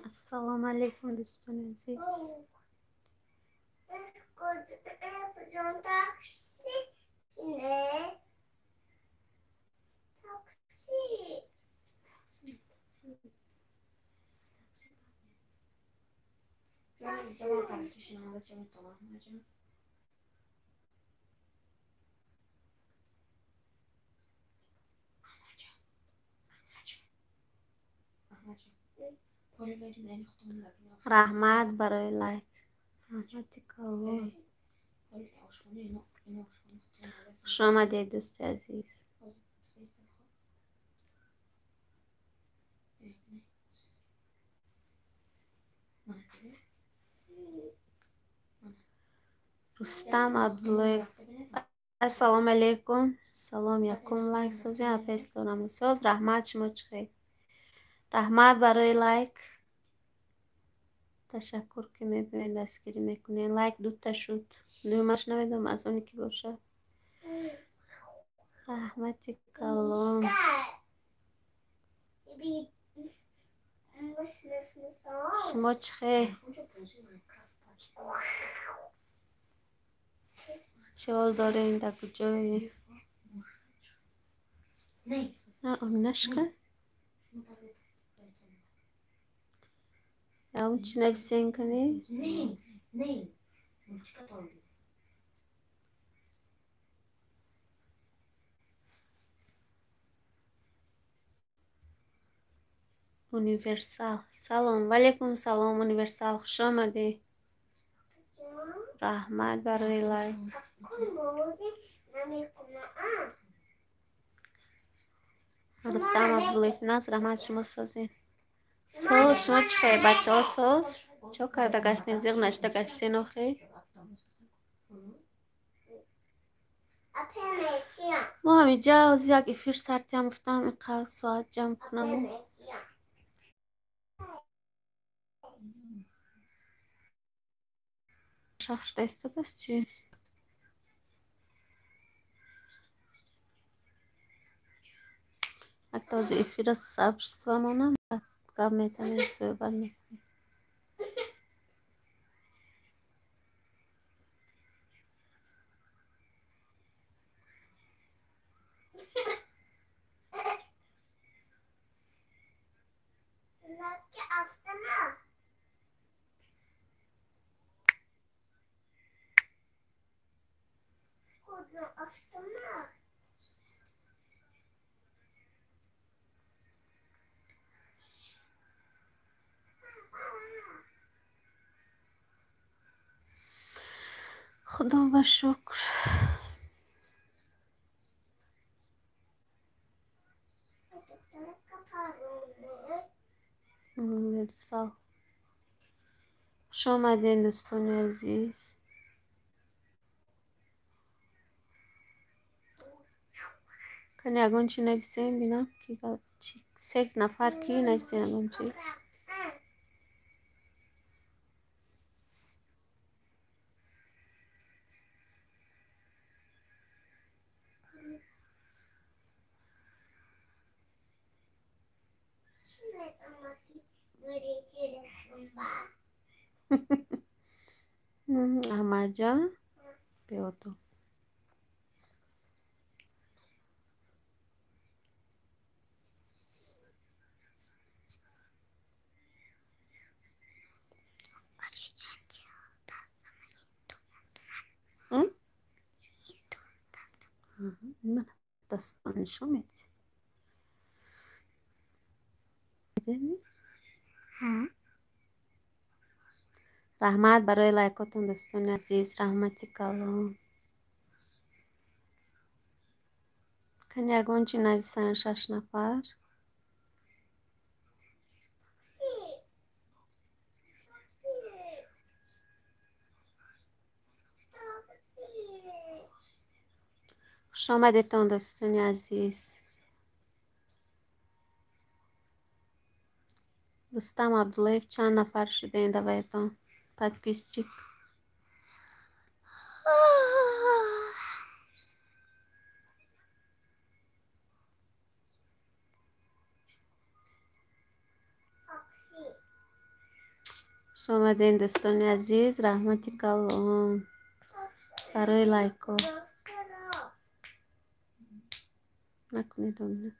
Ассалому алайкум, дӯстони азиз. Раҳмат барои лайк. Раҳмати калон. Хушомадед, дӯсти азиз. Рустам Абдуллоев. Ассалому алайкум. Салом, якум лайк созем, апестонам соз. Раҳмат, шумо чӣ хел? Раҳмат барои лайк. Ташаккур, ки мебинед, дастгирӣ мекунед. Лайк дута шуд. Дуюмаш намедонам аз оне ки бошад. Раҳмати калон. Шумо чӣ хел? Чӣ ҳол дорем? Дар куҷое? Оминашка? Ягон чӣ нависен кани? Универсал. Салом. Валейкум салом, Универсал. Хуш омадӣ. Раҳмат барои лайк. Рустам Абдуллоев нас, раҳмат, шумо созед. Соз, шумо чӣ хел, бачаҳо, соз? Чо карда гаштен, зиғ нашуда гаштен охи? Мо ҳаминҷа ҳозир як эфир сартиам гуфтам, инқадр соат ҷамъ кунаму. Шах шуда истодааст чӣ? Ҳатто ҳозир эфира сабзва монам, гап мезанем, суҳбат мекунем. Худо ба шукр. Универсал. Хуш омадед, дӯстони азиз. Кани ягон чӣ нависем, бинам ки се нафар ки нависем ягон чӣ. Аҳмадҷон, биёду. Дастон нишон медиҳ. Раҳмат барои лайкотон, дӯстони азиз, раҳмати калон. Кани ягон чӣ нависанд шаш нафар? Хуш омадедтон, дӯстони азиз. Рустам Абдуллаев, чанд нафар шудем даваятон подписчик? Хуш омадем, дӯстони азиз, раҳмати калон барои лайкҳо. Накунед, омина.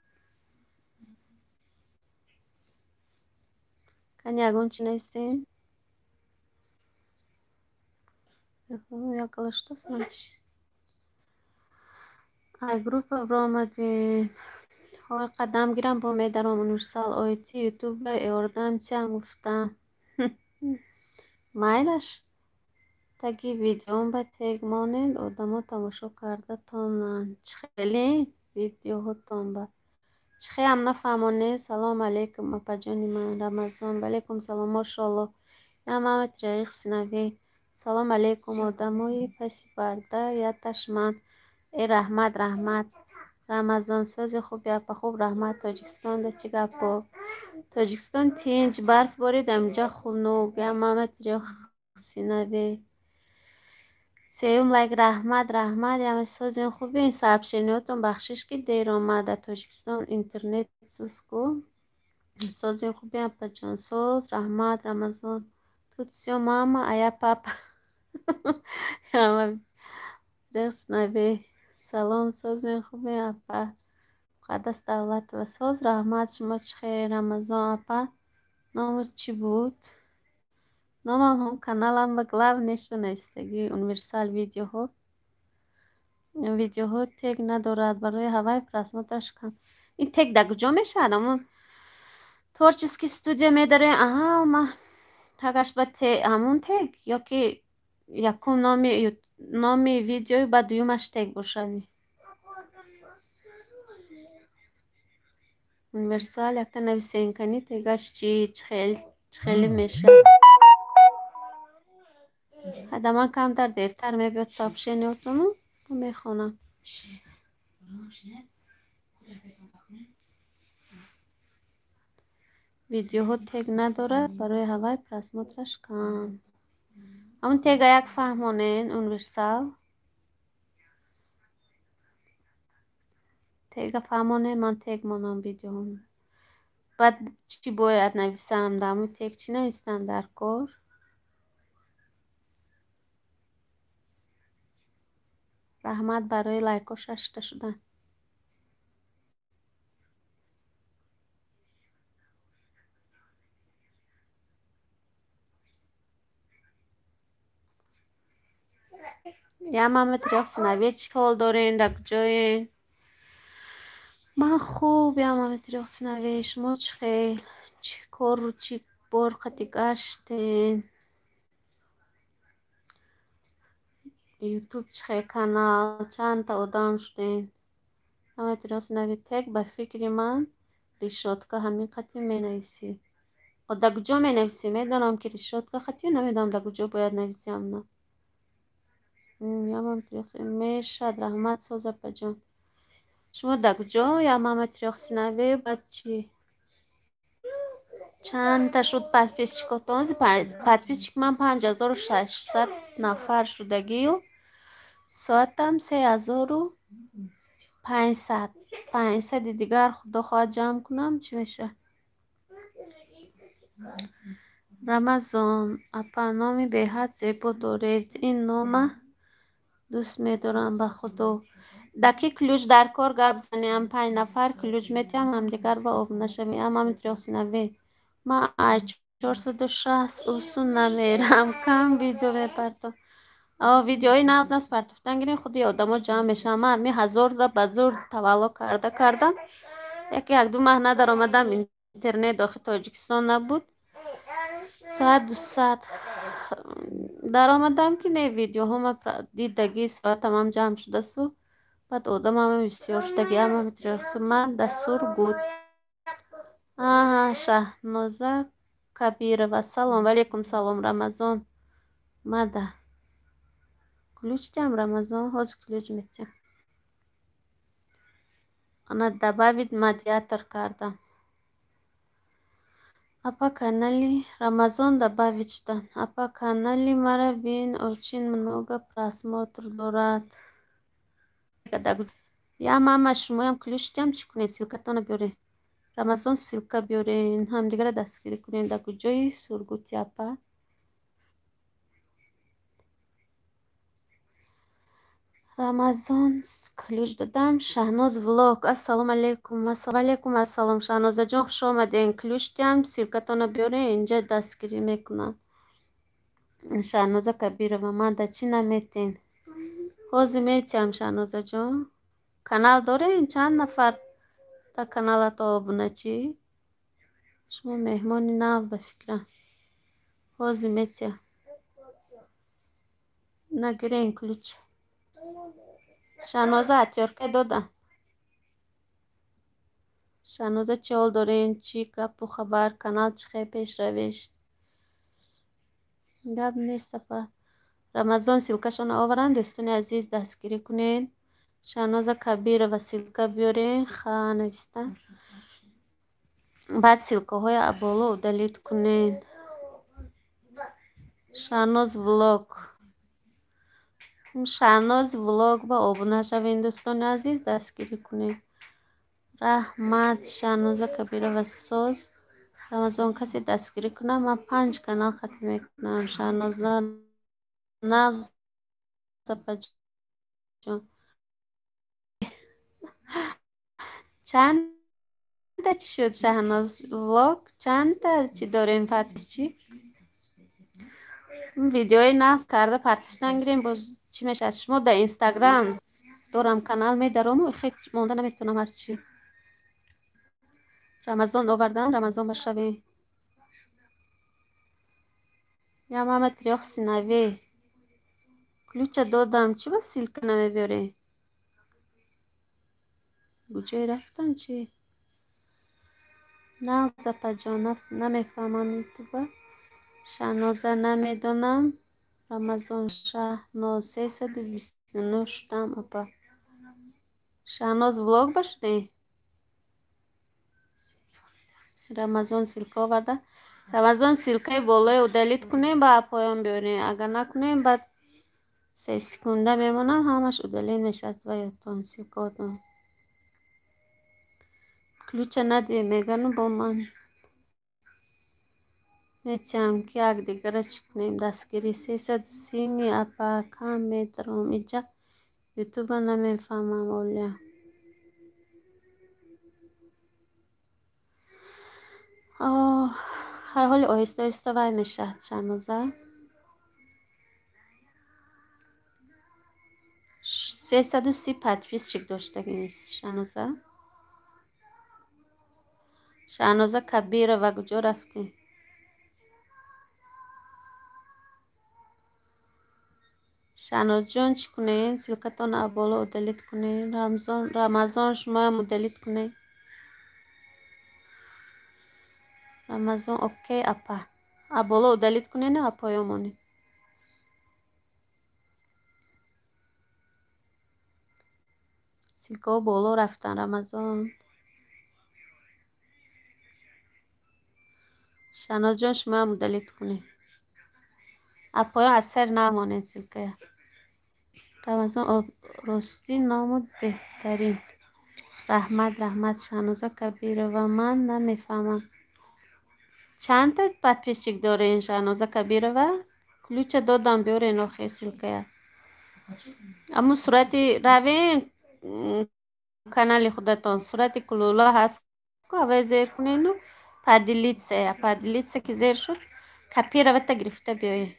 Кани ягон чи нависем? Якала что значит? Ай группа биромадем. Ҳой, қадам гирам, бо медаром. Универсал оити ютуба ёрдам чиам гуфтам. Майлаш, таги видеом ба тег монед, одамо тамошо карда тонанд. Чӣ хеле видеоҳотон ба чӣ хеам нафаҳмонед. Салом алейкум, апаҷони ман Рамазон. Ваалейкум салом, мошоалло. Ямама тираих синави. Салом алейкум, одамои паси парда яташ ман. Э, раҳмат, раҳмат. Рамазон, сози хуби апа? Хуб, раҳмат. Тоҷикистонда чӣ гапо? Тоҷикистон тинҷ, барф борид, аминҷа хунук. Ямама тирих синави. Сеюм лайк, раҳмат, раҳмат. Яма созин хуби? Сообщениётон бахшиш, ки дер омад. Дар Тоҷикистон интернет сӯз ку. Созин хуби, апаҷон? Соз, раҳмат, Рамазон. Тут всё мама, а я папа. Яма рехснави. Салом, созин хуби, апа? Муқаддас Давлатова, соз, раҳмат. Шумо чӣ хел, Рамазон апа? Номат чӣ буд? Номам ҳам каналам ба главнеша навистагӣ, универсал видеоҳо. Видеоҳо тег надорад, барои ҳавай просмотраш кам. Ин тег дар куҷо мешавад? Ҳамон творческий студия медарем, аҳа, ма тагаш ба ҳамон тег ё ки якум номи видеои, баъд дуюмаш тег бошад? Универсал якта нависен, кани тегаш чӣ чӣ хеле мешавад? Ҳадаман камтар дертар мебиёд сообщениётону мехонам. Видеоҳо тег надорад, барои ҳавай просмотраш кам. Ҳамон тега як фаҳмонен, универсал. Тега фаҳмонен, ман тег монам видеоҳом. Баъд чӣ бояд нависам? Дар ҳамон тег чӣ навистам дар кор? Раҳмат барои лайкҳо, шашта шудан. Ямама трёхсинави, чӣ ҳол дорен, дар куҷоен? Ман хуб, ямама трёхсинави, шумо чӣ хел? Чӣ кору чӣ бор қати гаштен? Ютуб чӣ хел, канал чандта одам шудем? Ҳама трёхсинави, тег ба фикри ман решётка ҳамин қати менависӣ. Дар куҷо менависӣ? Медонам, ки решётка қати, намедонам, дар куҷо бояд нависиам на. Ямам мешад, раҳмат, соз, апаҷон. Шумо дар куҷо? Ямама трёхсинави, баъд чӣ? Чандта шуд подписчикотон? Подписчик ман 5600 нафар шудагию соатам 3500. 500-и дигар худо хоҳад ҷамъ кунам, чӣ мешавад? Рамазон апа, номи беҳад зебо доред. Ин нома дӯст медорам, ба худо. Дар ки ключ дар кор гап занем, панҷ нафар ключ метиҳам, ҳамдигар ба об нашавем. Амам трёхсинави. Ман аз 460 усун намерам, кам видео мепартом. Видеои нағз нағз партофтан гирем, худи одамо ҷамъ мешаванд. Ман ҳамин ҳазорра ба зӯр тавалло карда кардам. Яке як-ду маҳ надаромадам, интернет дохили Тоҷикистон набуд. Соат 200 даромадам, ки не, видеоҳома дидагӣ, соатамам ҷамъ шудасу, баъд одамам бисёр шудаги. Амам ман дастур буд. Шаҳноза Кабирова, салом. Валейкум салом, Рамазон. Мада ключ диҳам, Рамазон? Ҳозир ключ метиҳам. Ана, добавить модератор кардам. Апа, канали Рамазон добавить шудан. Апа, канали мара бин, очень много просмотр дорад. Я мама, шумоям ключ диҳам, чӣ кунед? Ссылкатонро биёред. Рамазон, ссылка биёрен, ҳамдигарро дастгирӣ кунед. Дар куҷои Сургути, апа? Рамазон, ключ додам. Шаҳноз влог. Ассалому алайкум. Алайкум ассалом, Шаҳнозаҷон, хуш омадем. Ключ диҳам, ссылкатонро биёрен, инҷа дастгирӣ мекунам. Шаҳноза Кабирова, ман да чӣ наметен? Ҳозир метиҳам, Шаҳнозаҷон. Канал дорен? Чанд нафар дар каналато обуначӣ? Шумо меҳмони нав, ба фикрам. Ҳозир метиҳам. Нагирен ключ. Шаҳноза, отвёртка додам. Шаҳноза, чӣ ҳол дорен? Чӣ гапу хабар? Канал чӣ хел пешравиш? Гап нест, апа. Рамазон, ссылкашонро оваранд, дӯстони азиз, дастгирӣ кунед. Шаҳноза Кабирова, ссылка биёрен, ха нависта. Баъд ссылкаҳои боло удалить кунед. Шаҳноз влог. Шаҳноз влог ба обуна шавед, дӯстони азиз, дастгирӣ кунед. Раҳмат, Шаҳноза Кабирова, соз. Рамазон, касе дастгирӣ кунад, ман панҷ канал хатм мекунам. Шаҳноза нағз, апаҷон. Чандта чӣ шуд, Шаҳноз влог? Чандта чӣ дорем, подписчик? Видеои нағз карда партифтан гирем, боз чӣ мешавад? Шумо дар Инстаграм дорам канал, медарому хел монда наметавонам ҳарчи. Рамазон овардан, Рамазон ба шавем. Я мама трёх сыновей. Ключа додам, чӣ ба ссылка намебиёред? Куҷое рафтан, чӣ? Нағз, апаҷон, намефаҳмам ютуба. Шаҳноза, намедонам. Рамазон, Шаҳноз, 329 шудам, апа. Шаҳноз влог ба шудем? Рамазон ссылка оварда. Рамазон, ссылкаи болои удалить кунем, ба поён биёрем. Агар накунем, баъд 3 секунда мемонам, ҳамаш удалить мешавад ваятон, ссылкаотон. Ключа надиҳем, мегану бо ман метиҳам, ки якдигара чӣ кунем, дастгирӣ. 330-ми, апа, кам медаром иҷа ютуба намефаҳмам олия. Ҳар ҳоли оҳиста оҳиста вай мешавад, Шаҳноза. 330 подписчик доштагист, Шаҳноза. Шаҳноза Кабирова, куҷо рафтӣ? Шаҳнозҷон, чӣ кунед? Ссылкатонро боло удалить кунед. Рамазон, шумоям удалить кунед. Рамазон, окей, апа. А боло удалить кунед, а поён монед. Ссылкаҳо боло рафтан, Рамазон. Шаҳнозҷон, шумоям удалить кунед. А поён аз сар намонед ссылкая. Рамазон, ростӣ ному беҳтарин. Раҳмат, раҳмат, Шаҳноза Кабирова. Ман намефаҳмам. Чандта подписчик дорен, Шаҳноза Кабирова? Ключа додам, биёрен охе ссылкая. Аммо сурати равен канали худатон, сурати кулула ҳаст ку, аввай зер кунену поделиться, поделиться ки зер шуд, копировать гирифта биёед.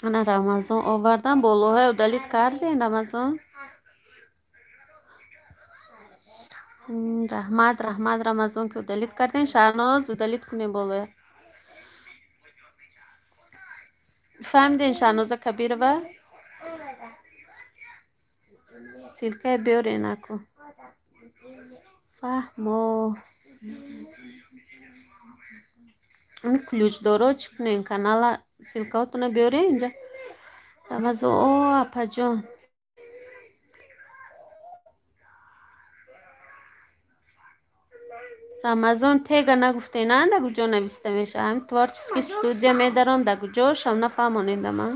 Ана Рамазон овардан, болоҳои удалить кардем, Рамазон. Раҳмат, раҳмат, Рамазон, ки удалить кардем. Шаҳноз, удалить кунем болоя. Фаҳмидем, Шаҳноза Кабирова? Ссылкае биёрен аку. Фаҳмо. Ами ключдоро чӣ кунем? Канала ссылкаотонро биёрен инҷа. Рамазон, о апаҷон. Рамазон, тега нагуфтен, а да куҷо нависта мешавад? Ҳами творческий студия медаром, да куҷошам нафаҳмонедам, а?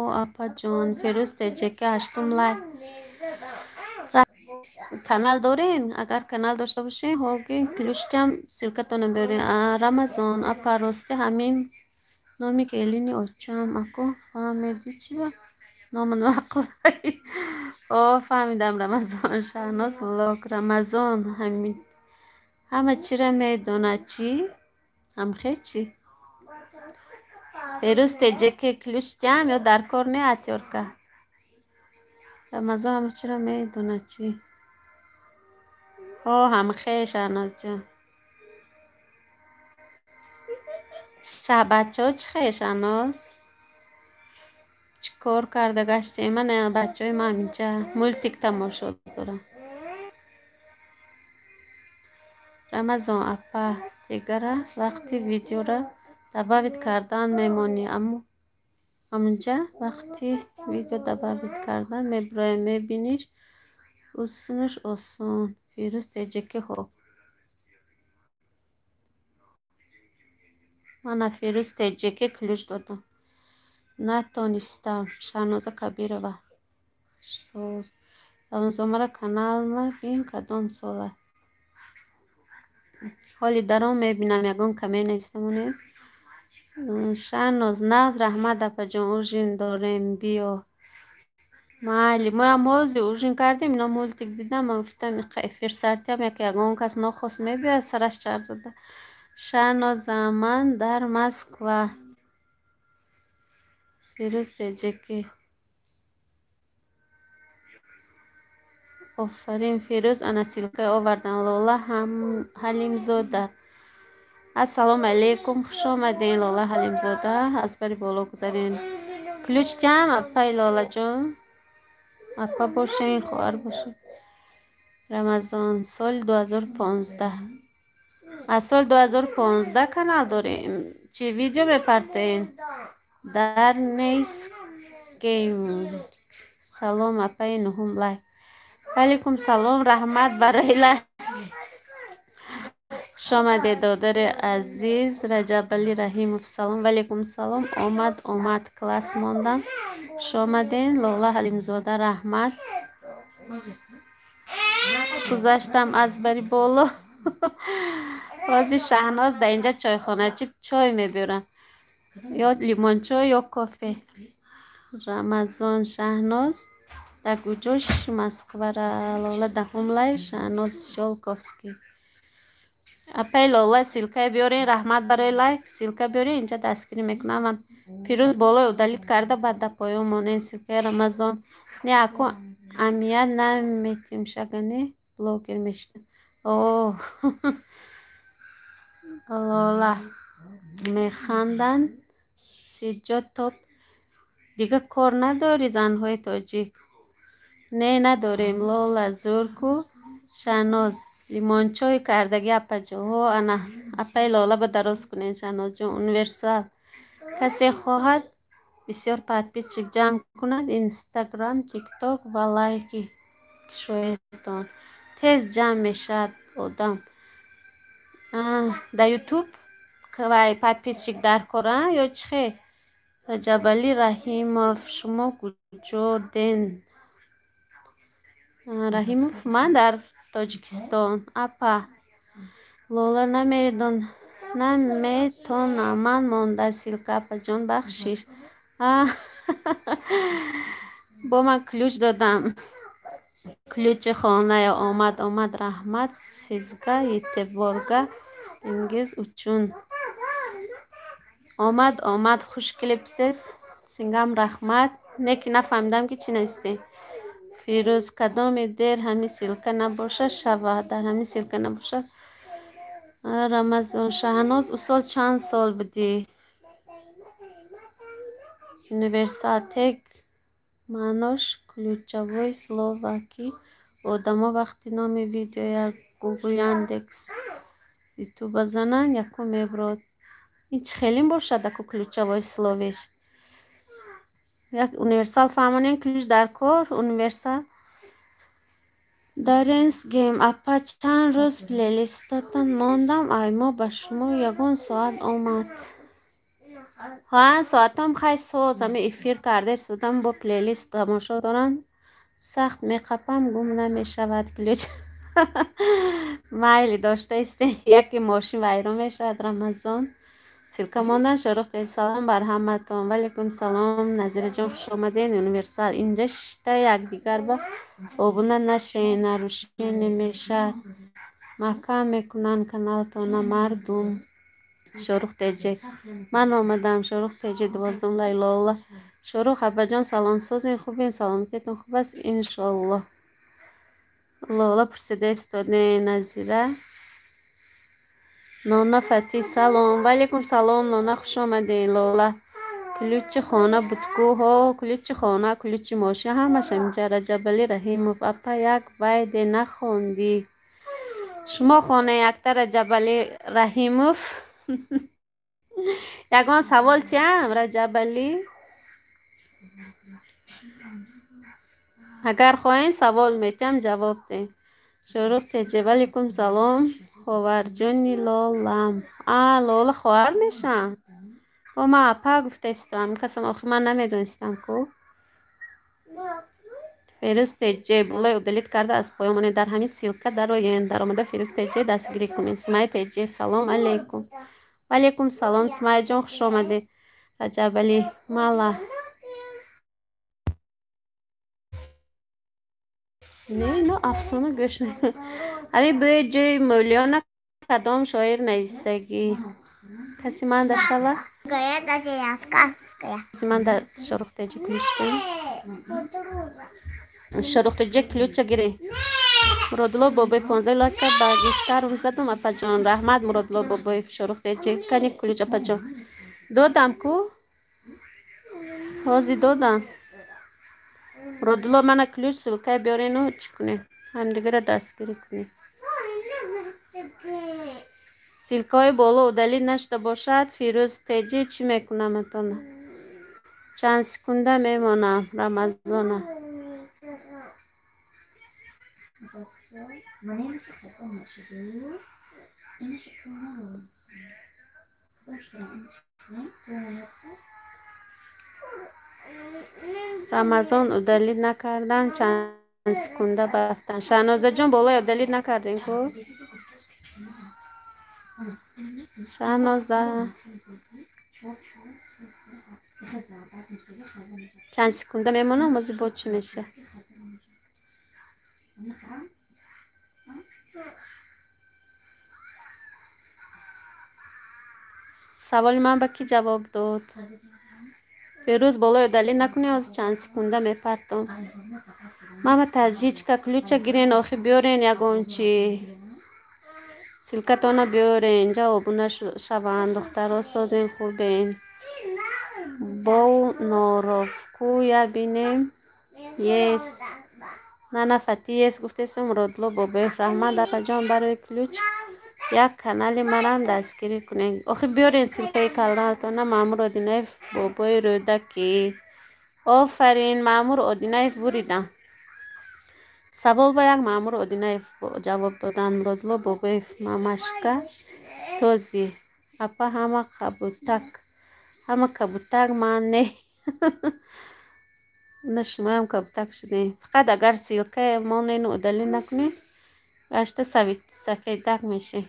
О, апаҷон, Ферӯз Теҷаки, ҳаштум лайк. Канал дорен? Агар канал дошта бошен, ҳоги ключтам ссылкатона биёрен. Рамазон, апа, рости ҳамин номи келини очам ако фаҳмедӣ, чи ба нома нақлай? О, фаҳмидам, Рамазон. Шаҳноз влог. Рамазон ҳамин ҳама чира медонад, чӣ? Ҳамхе чӣ? Ферӯз Теҷаки, ключтям ё дар кор не атёрка? Рамазон ҳама чиро медонад, чӣ? Ҳо, ҳамхе, Шаҳнозҷон. Бачаҳо чӣ хе, Шаҳноз? Чӣ кор карда гаштем? Ман бачаҳои ман инҷа мультик тамошо дорам. Рамазон, апа, дигара вақти видеора добавить кардан мемонӣ, амунҷа вақти видео добавить кардан мебироем, мебиниш, усунаш осон. Фирӯз Теҷаки, ҳо. Мана Фирӯз Теҷаки ключ додам. Натонистам. Шаҳноза Кабирова. Соз. Рамазонмара каналма бин, кадом сола? Ҳоли даром мебинам, ягон каме нависта монем. Шаҳноз, нағз, раҳмат, апаҷон, ужин дорем, биё. Майли, моям ҳозир ужин кардем, ино мультик дидам, ман гуфтам эфир сартиам, яке ягон кас нохост мебиёяд, сараш чарх зада. Шаҳноза, ман дар Москва. Фирӯз Теҷаки. Офарин, Фирӯз, ана ссылкаи овардан. Лола Ҳалимзода. Ассалому алайкум, хуш омадем, Лола Ҳалимзода. Аз бари боло гузарем. Ключ тиам, апаи Лолаҷон? Апа бошен, хоҳар бошен. Рамазон, соли 2015. Аз соли 2015 канал дорем. Чӣ видео мепартоен? Дар Нейс Гейминг. Салом, апаи, нуҳум лайк. Алайкум салом, раҳмат барои лайк. Хуш омадед, додари азиз Раҷабалӣ Раҳимов. Салом, валайкум салом. Омад, омад, класс мондам. Хуш омаден, Лола Ҳалимзода, раҳмат. Гузаштам аз бари боло. Ҳозир Шаҳноз дар инҷа чойхоначи чой мебиёрам. Ё лимончой, ё кофе. Рамазон, Шаҳноз дар куҷош Москвара? Лола, даҳум лайк, Шаҳноз Щёлковский. Апаи Лола, ссылкае биёрен, раҳмат барои лайк. Ссылка биёрен, инҷа дастгирӣ мекунам. Ман Фирӯз болои удалить карда, баъд дар поён монен ссылкаи Рамазон. Не, аку амият наметим, шагане блогер мешидам. О, Лола механданд. Сиҷод топ. Дига кор надорӣ, занҳои тоҷик? Не, надорем. Лола, зур ку. Шаҳноз, лимончой кардагӣ, апаҷо. Ҳо, ана апаи Лола ба дароз кунед, Шаҳнозҷон. Универсал. Касе хоҳад бисёр подписчик ҷамъ кунад, Инстаграм, Тикток ва лайки кушоедтон. Тез ҷамъ мешавад одам. Дар Ютуб вай подписчик дар кора ё чӣ хе? Раҷабалӣ Раҳимов, шумо куҷо ден? Раҳимов, ман дар Тоҷикистон. Апа Лола, намедон, наметонам, ман монда ссылка, апаҷон, бахшиш. Бо ман ключ додам. Ключи хоная омад, омад, раҳмат сизга эътиборга инgiz uchun. Омад, омад, хуш келибсиз. Сингам раҳмат. Не ки нафаҳмидам, ки чӣ навистем. Фирӯз, кадоме дер ҳамин ссылка набошад, шава, дар ҳамин ссылка набошад. Рамазон, Шаҳноз, ӯ сол чанд сол будӣ? Универсал тег маънош ключевое слово, ки одамо вақти номи видеоя Гугл, Яндекс, Ютуба зананд, якум мебурод. Ин чӣ хелин бошад аку ключевой словеш? Як универсал фаҳмонем, ключ дар кор, универсал. Даренс гейм апа, чанд рӯз плейлистатон мондам, ай мо ба шумо ягон соат омад. Ҳа, соатам хай соз, ами эфир карда истодам, бо плейлист тамошо дорам. Сахт меқапам, гум намешавад ключ. Майли, дошта истем, яке мошин вайрон мешавад. Рамазон ссылка мондан. Шорух, салом бар ҳаматон. Валейкум салом, Назираҷон, хуш омадед. Универсал инҷа шишта якдигар ба обуна нашен, нарушение мешавад, маҳкам мекунанд каналтона мардум. Шорух теҷе, ман омадам. Шорух теҷе, 12 лайк. Лола, Шорух апаҷон, салом, созен, хубен, саломатиятон хуб аст, иншоаллоҳ. Лола пурсида истодем. Назира, Нона Фати, салом. Валейкум салом, Нона, хуш омадед. Лола, ключи хона будку? Ҳо, ключи хона, ключи мошин, ҳамаш инҷа. Раҷабалӣ Раҳимов, апа, як байде нахондӣ. Шумо хоне якта, Раҷабалӣ Раҳимов. Ягон савол тиям, Раҷабалӣ? Агар хоҳем, савол метиҳам, ҷавоб деҳ. Шорух теҷе, валейкум салом, ховарҷони Лолам. А, Лола хоҳар мешам? О, ман апа гуфта истодам, касам охи ман намедонистам ку. Ферӯз теҷе, болои удалить карда аз поён монед, дар ҳамин ссылка дароен, даромада Ферӯз теҷе дастгирӣ кунед. Сумая теҷе, салом алейкум. Валейкум салом, Сумаяҷон, хуш омадед. Раҷабалӣ мала. Не, ино афсона гӯш. Ҳамин бӯи ҷои мӯлиёна кадом шоир навистагӣ? Каси ман дашава? Ман да Шорух теҷе ключ дем. Шорух теҷе, ключа гирӣ. Муродулло Бобоев, 15 лайка ба гитарум задум, апаҷон. Раҳмат, Муродулло Бобоев. Шорух теҷе, кани ключ, апаҷон? Додам ку? Ҳозир додам. Муродулло, мана ключ, ссылкае биёрену чӣ кунем? Ҳамдигарро дастгирӣ кунем. Ссылкаҳои боло удалить нашуда бошад, Фирӯз теҷе, чӣ мекунам атона? Чанд секунда мемонам, Рамазона. Рамазон, удалить накардам, чанд секунда барафтан. Шаҳнозаҷон, болои удалить накардем ку? Шаҳноза, чанд секунда мемонам, ози бо чӣ меша? Саволи ман ба кӣ ҷавоб дод? Ферӯз, болои удалить накунӣ, ҳозир чанд секунда мепартом. Мама таҷичка, ключа гирен, охи биёрен ягон чӣ. Ссылкатона биёрен, инҷа обуна шаванд духтаро, созен, хубен. Боу Норов, ку я бинем? Ес. Нана Фати, ес гуфтесам. Муродулло Бобоев, раҳмат, апаҷон, барои ключ. Як канали манам дастгирӣ кунед. Охи биёрен ссылкаи каналтона. Маъмур Одинаев, бобои Рӯдакӣ. Офарин, Маъмур Одинаев, буридам. Савол ба як Маъмур Одинаев ҷавоб додан. Муродулло Бобоев, мамашка созӣ. Апа, ҳама кабутак. Ҳама кабутак, ман не. На, шумоям кабутак шудем. Фақат агар ссылкае монену удалить накунед, гашта сафедак мешед.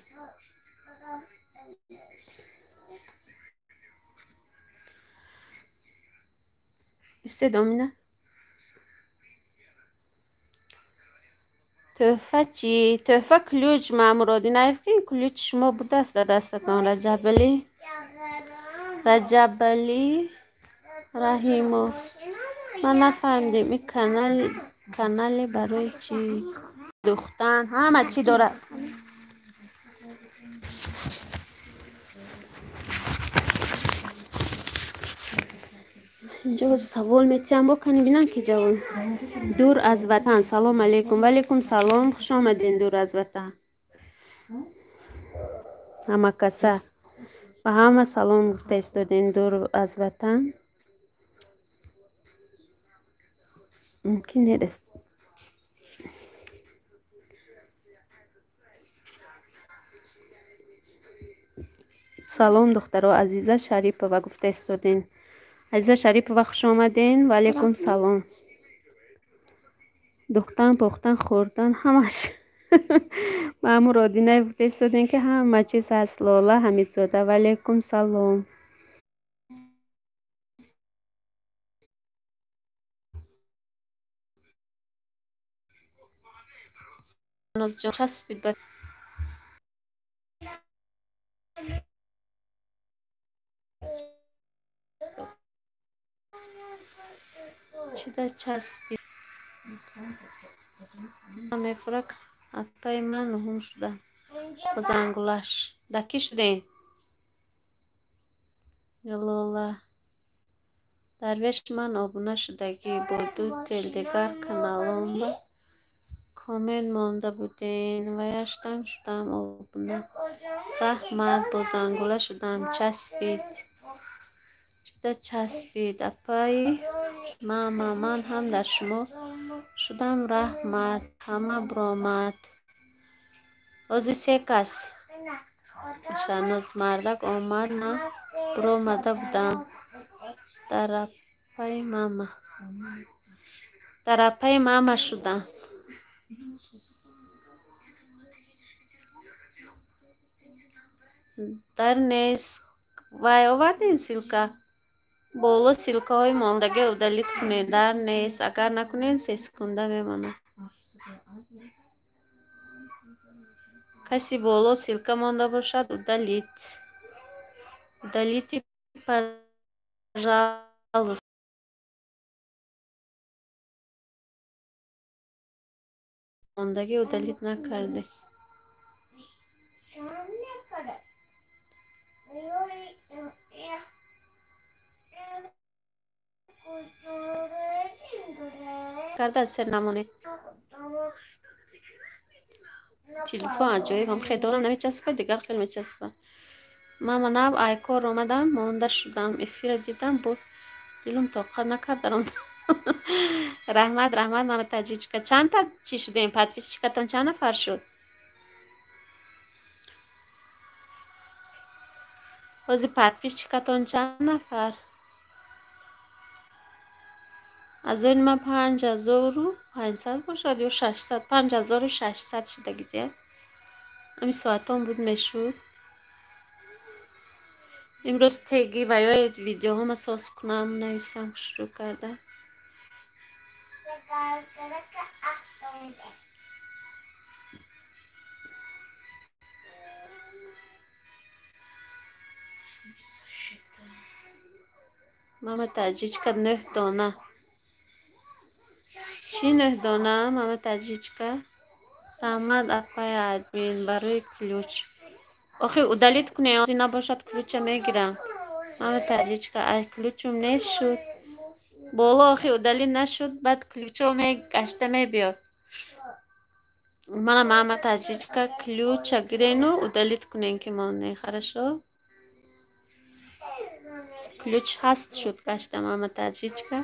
Истед, Омина. Тӯҳфа чӣ? Тӯҳфа ключ, Маъмур Одинаев, ки ин ключ шумо будааст дар дастатон, Раҷабалӣ. Раҷабалӣ Раҳимов. Ман нафаҳмидем, ин канале барои чӣ? Духтан, ҳама чӣ дорад. Инҷо савол метиҳам, бо кани бинам ки ҷавоб. Дур аз ватан, салом алейкум. Валейкум салом, хуш омадед, дур аз ватан. Ҳама каса. Ба Ба ҳама салом гуфта истодем дур аз ватан. Мумкин нест. Салом духтаро, Азиза Шарипова гуфта истодем. Азиза Шарипова, хуш омаден. Ва алейкум салом. Духтан, пухтан, хӯрдан ҳамаш. Маъмур Одинаев гуфта истодем, ки ҳама чиз ҳаст. Лола Ҳамидзода, ва алейкум салом. Часпид ба чида часпид? Мефурак апаи ман нуҳум шуда. Бо зангулаш. Да кӣ шудем? Лола. Дарвеш, ман обуна шудагӣ бо ду тел дигар каналомба коммент монда буден. Ваяштам шудам обуна. Раҳмат, бо зангула шудам. Часпид. Чида часпид? Апаи мама, ман ҳам дар шумо шудам. Раҳмат, ҳама биромад. Ҳозир се кас. Шаҳноз мардак омад, ман биромада будам. Дар апаи мама. Дар апаи мама шудам. Дар нест. Вай овардин ссылка? Боло ссылкаҳои мондагиро удалить кунед. Дар нест. Агар накунед, се секунда мемонад. Каси боло ссылка монда бошад, удалить. Удалите, пожалуйста. Мондагӣ удалить накарде. Карда сер намонед. Телефон аҷоибам хел дорам, намечаспад, дигар хел мечаспад. Мама нав айкор омадам, монда шудам, эфира дидам, бо дилум тоқат накард даромадам. Раҳмат, раҳмат, мама таҷичка. Чандта чӣ шудем? Подписчикатон чанд нафар шуд? Ҳозир подписчикатон чанд нафар? Аз они ман 5500 бошад ё 600, 5600 шудагӣ дия. Ҳамин соатон буд мешуд. Имрӯз теги ва ё видеоҳома соз кунам, нависам шурӯъ карда. Мама таҷичка нӯҳ дона. Чӣ нӯҳ дона, мама таҷичка? Раҳмат, апаи админ, барои ключ. Охи удалить кунед, ҳозир набошад ключа мегирам. Мама таҷичка, ай ключум нест шуд. Боло охи удалить нашуд, баъд ключо мегашта мебиёд. Мана мама таҷичка ключа гирену удалить кунен ки монде, хорошо? Ключ ҳаст шуд гашта мама таҷичка.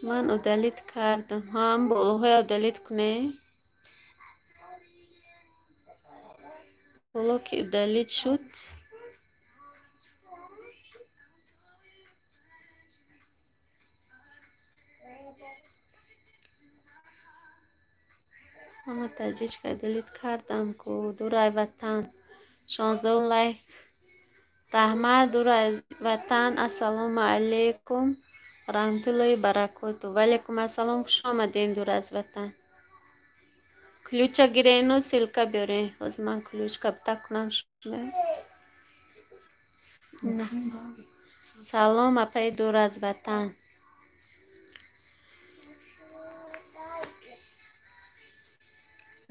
Ман удалить кардам. Ҳам болоҳоя удалить кунед. Боло ки удалить шуд. Мама таҷичка удалить кардам ку. Дурай ватан. 16 лайк. Раҳмат, дурай ватан. Ассалому алайкум. Раҳматуллоҳи баракоту. Ва алайкум ассалом. Хуш омадем, дур аз ватан. Ключа гирену ссылка биёрен. Ҳозир ман ключ кабта кунам шумо. Салом, апаи дур аз ватан.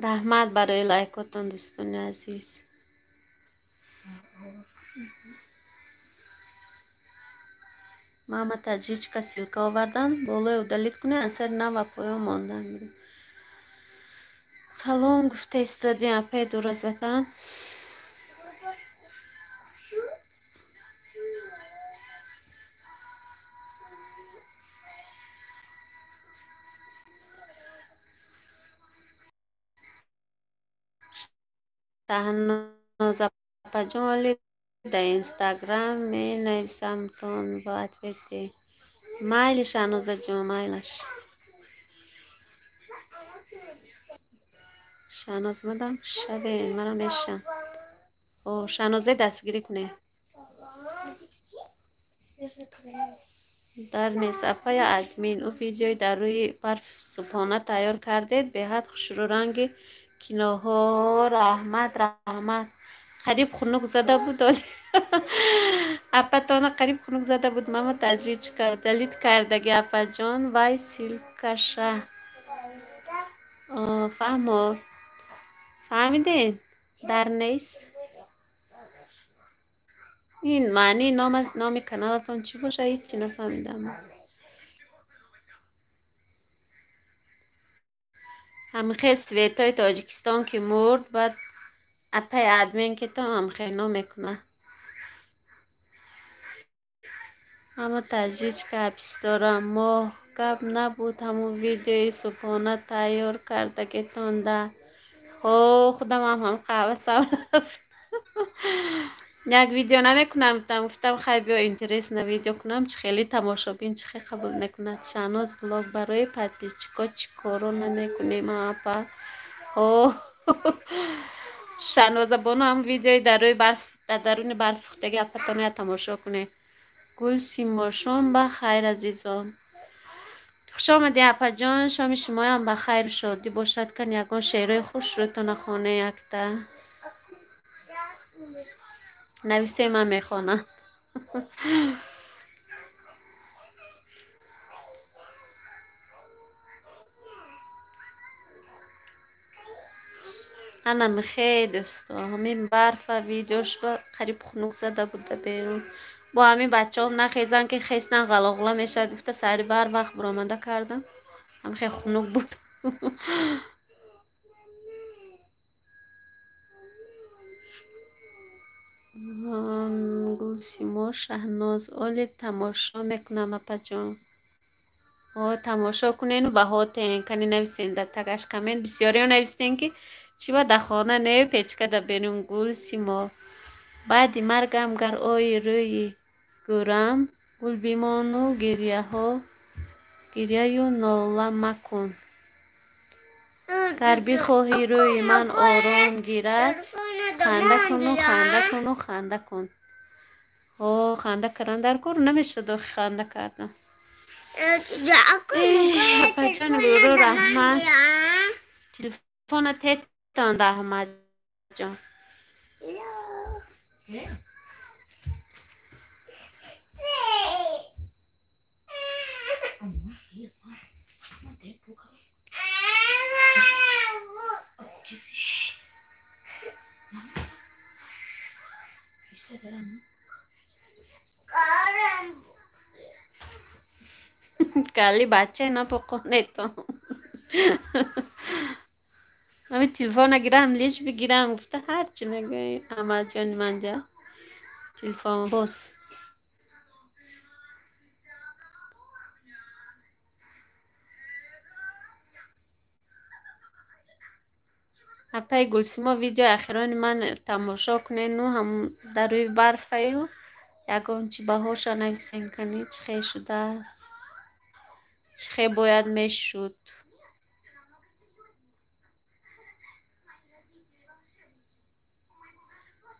Раҳмат барои лайкотон, дӯстони азиз. Мама таҷичка ссылка овардан, болои удалить кунед, аз сари нав ва поён мондан. Салом гуфта истодем, апаи дур аз ватан. Шаҳноза апаҷон, оли дар Инстаграм менависамтон ба ответи. Майли, Шаҳнозаҷон, майлаш. Шаҳноз омадам, шавен, манам мешам. О, Шаҳнозе, дастгирӣ кунед. Дар нест, апая админ. Ӯ видеои дар рӯи барф субҳона тайёр кардед, беҳад хушрӯранги киноҳо. Раҳмат, раҳмат. Қариб хунук зада буд оли. Апатона қариб хунук зада буд. Мама таҷричка далит кардаги, апаҷон, вай ссылкаша. Фаҳмо. Фаҳмидед? Дар нест. Ин маънии номи каналатон чӣ бошад, ҳечи нафаҳмидам. Ҳамихе светои Тоҷикистон ки мурд, баъд апаи админ ки то ҳамхено мекунад. Ама таҷричка апистора моҳ гап набуд, ҳамун видеои субҳона тайёр кардагитон да. Ҳо, худамам ҳам қаҳва рафт. Як видео намекунам, гуфтам, хай биё, интересно видео кунам, чӣ хеле тамошобин чӣ хел қабул мекунад. Шаҳноз блог, барои подписчико чӣ коро намекунем, апа? Ҳо, Шаҳноза бону, ҳам видеои дар рӯи барф, дар даруни барф пухтаги апатона я тамошо кунед. Гулсимо, шом ба хайр, азизон. Хуш омадӣ, апаҷон, шоми шумоям ба хайру шодӣ бошад. Кан ягон шеърҳои хушрӯтона хоне якта. Нависе, ман мехонам. Ана михе, дӯсто, ҳамин барфа видеош ба қариб хунук зада буда берун. Бо ҳамин бачаҳом нахезан, ки хестан ғалоғла мешавад, гуфта сари бар вақт буромада кардам. Ҳамихе хунук буд. Гулсимо, Шаҳноз, оли тамошо мекунам, апаҷон. О, тамошо кунену баҳо тен, кани нависен дар тагаш коммент. Бисёриҳо навистен, ки чӣ ба дар хона не, печка дар берун. Гулсимо, баъди маргам гар ои рӯи гӯрам, гул бимону гиряҳо гиряю нола макун. Гар бихоҳӣ рӯи ман ором гирад, ханда куну, ханда куну, ханда кун. О, ханда кардан дар кор намешавад, охи ханда кардан. Апаҷони гулрӯ, раҳмат. Телефона тетон, Аҳмадҷон. Кали бача напоқонето. Ҳамин телефона гирам, лиш бигирам, гуфта ҳарчи мегӯӣ, Аҳмадҷони манҷа. Телефон боз. Апаи Гулсимо, видеои ахирони ман тамошо кунену ҳам дар рӯи барфаю ягон чи баҳоша нависен, кани чӣ хел шудааст, чӣ хел бояд мешуд.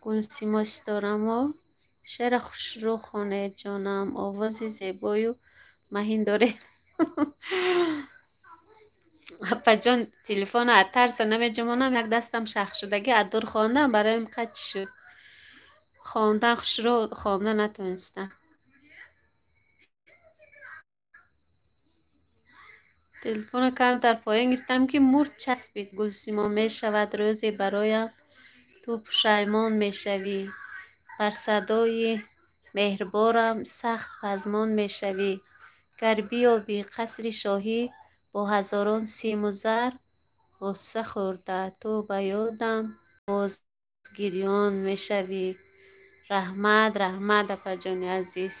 Гулсимо, ситорамо, шеъра хушрӯ хонед, ҷонам, овози зебою маҳин доред. Апаҷон, телефона аз тарса намеҷумонам, як дастам шахшудагӣ, аз дур хондам, бароям қад чӣ шуд. Хондан хушрӯ хонда натонистам. Телефона камтар поён гирифтам, ки мурд, часпид. Гулсимо, мешавад рӯзе бароям ту пушаймон мешавӣ, бар садои меҳрборам сахт пазмон мешавӣ. Гар биёбӣ қасри шоҳӣ бо ҳазорон симу зар, ғусса хӯрда ту ба ёдам боз гирён мешавӣ. Раҳмат, раҳмат, апаҷони азиз.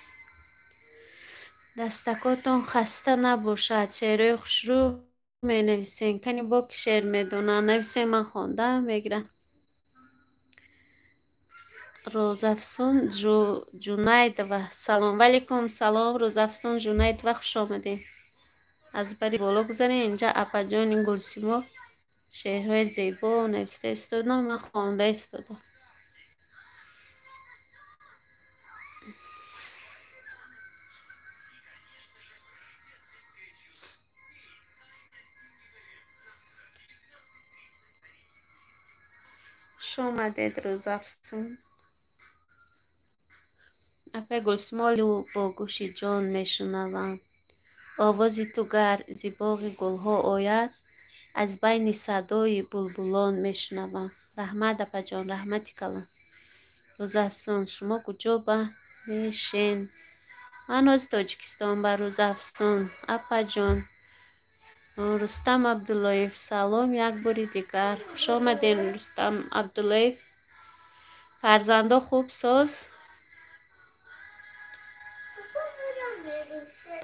Дастакотон хаста набошад, шеърҳои хушрӯ менависен. Кани бо ки шеър медонанд, нависен, ман хонда мегирам. Рӯзафсун Ҷунайдова. Салом алейкум, салом Рӯзафсун Ҷунайдова, хуш омадед. Аз бари боло гузаред, инҷа апаҷони Гулсимо шеърҳои зебо нависта истодам, ман хонда истодам. Хуш омадед, Рӯзафсун. Апаи Гулсимо, бо гӯши ҷон мешунавам. Овози ту гар зи боғи гулҳо ояд, аз байни садои булбулон мешунавам. Раҳмат, апаҷон, раҳмати калон. Рӯзафсун, шумо куҷо ба мешен? Ман ҳози Тоҷикистон ба, Рӯзафсун, апаҷон. Рустам Абдуллоев, салом як бори дигар. Хуш омадед, Рустам Абдуллоев. Фарзандо хуб соз?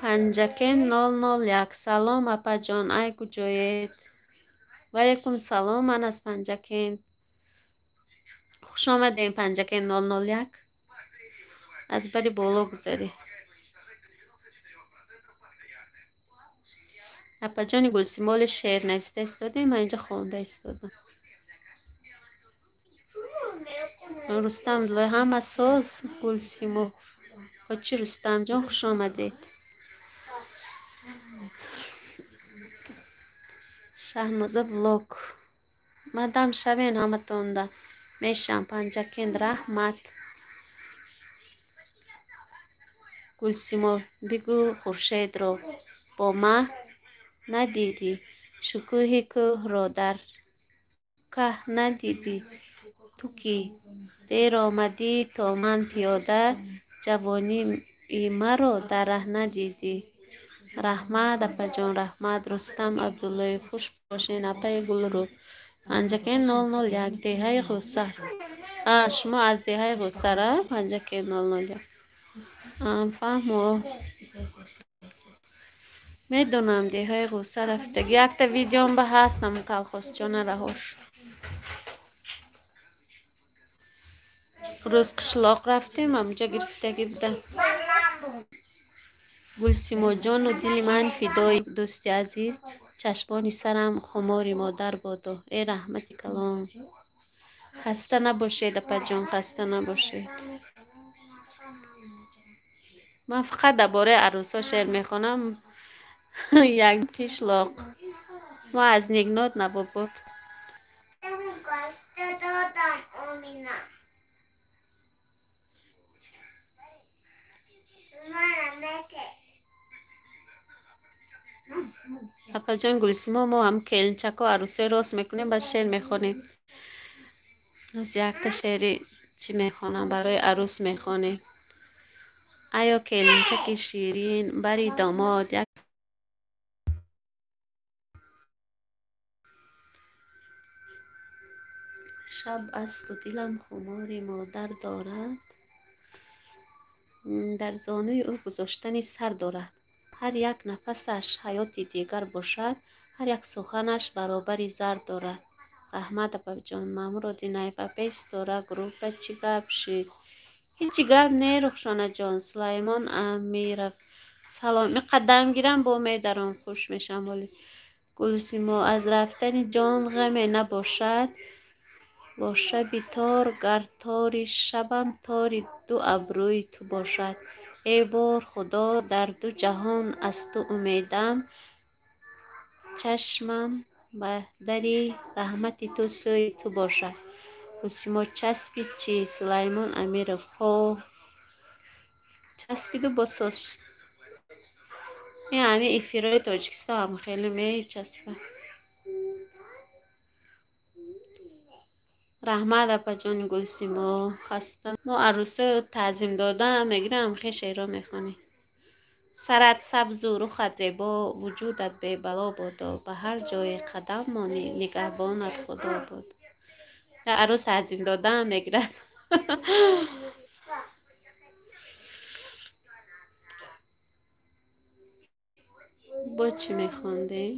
Панҷакен 001. Салом, апаҷон, ай куҷоед? Ваалайкум салом, ман аз Панҷакент. Хуш омадем, Панҷакен 001. Аз бари боло гузаред. Апаҷони Гулсимоли шеър нависта истодем, ман инҷа хонда истодам. Рустам Абдуллоев, ҳама соз, Гулсимо. Ҳоҷи Рустамҷон, хуш омадед. Шаҳноза влог. Мадам шавен ҳаматонда. Мешам Панҷакент, раҳмат. Гулсимо, бигӯ Хуршедро бо маҳ надидӣ, шукӯҳи кӯҳро дар каҳ надидӣ. Ту кӣ? Дер омадӣ то ман пиёда, ҷавонии маро дар раҳ надидӣ. Раҳмат, апаҷон, раҳмат. Рустам Абдуллоев, хуш бошен, апаи Гулрӯ. Панҷакент 001, деҳаи Ғусар. Шумо аз деҳаи Ғусар, а? Панҷакент 001. Фаҳмо. Медонам деҳаи Ғусар рафтагӣ. Якта видеом ба ҳастам колхозчона раҳош. Рӯз қишлоқ рафтем, ҳамҷа гирифтагӣ буда. Гулсимоҷону дили ман фидои дӯсти азиз, чашмони сарам хумори модар бодо. Э раҳмати калон. Хаста набошед, апаҷон, хаста набошед. Ман фақат дар бораи арӯсҳо шеър мехонам. Як қишлоқ. Мо аз Нигнот Навобод. Апаҷон Гулсимо, мо ҳам келинчако арӯсҳои рост мекунем, баъд шеър мехонем. Аз якта шеъри чӣ мехонам, барои арӯс мехонем. Аё келинчаки ширин, бари домод як шаб асту дилам хумори модар дорад, дар зонуи ӯ гузоштани сар дорад. Ҳар як нафасаш ҳаёти дигар бошад, ҳар як суханаш баробари зар дорад. Раҳмат, апаҷон. Маъмуро Динаев, апаи Ситора, группа чӣ гап шид? Ҳеҷ гап не, Рухшонаҷон. Сулаймон Амиров, салом. Миқаддам гирам, бо медаром, хуш мешам. Оли Гулсимо, аз рафтани ҷон ғаме набошад, бо шаби тор гар тори шабам тори ду абрӯи ту бошад. Эй бор Худо, дар ду ҷаҳон аз ту умедам, чашмам ба дари раҳмати ту сӯи ту бошад. Гулсимо, часпид чӣ? Сулаймон Амиров, ҳо часпиду бо соз. Ин ҳамин эфирҳои Тоҷикистон ҳам хеле мечаспад. Раҳмат, апаҷони Гулсимо, хаста. Мо арӯсҳои таъзим дода мегирам, хе шеърҳо мехонем. Сарат сабзу рухат зебо, вуҷудат бебало бодо, ба ҳар ҷое қадам монӣ, нигаҳбонат Худо бод. Арӯс таъзим дода мегирад. Бо чӣ мехондем?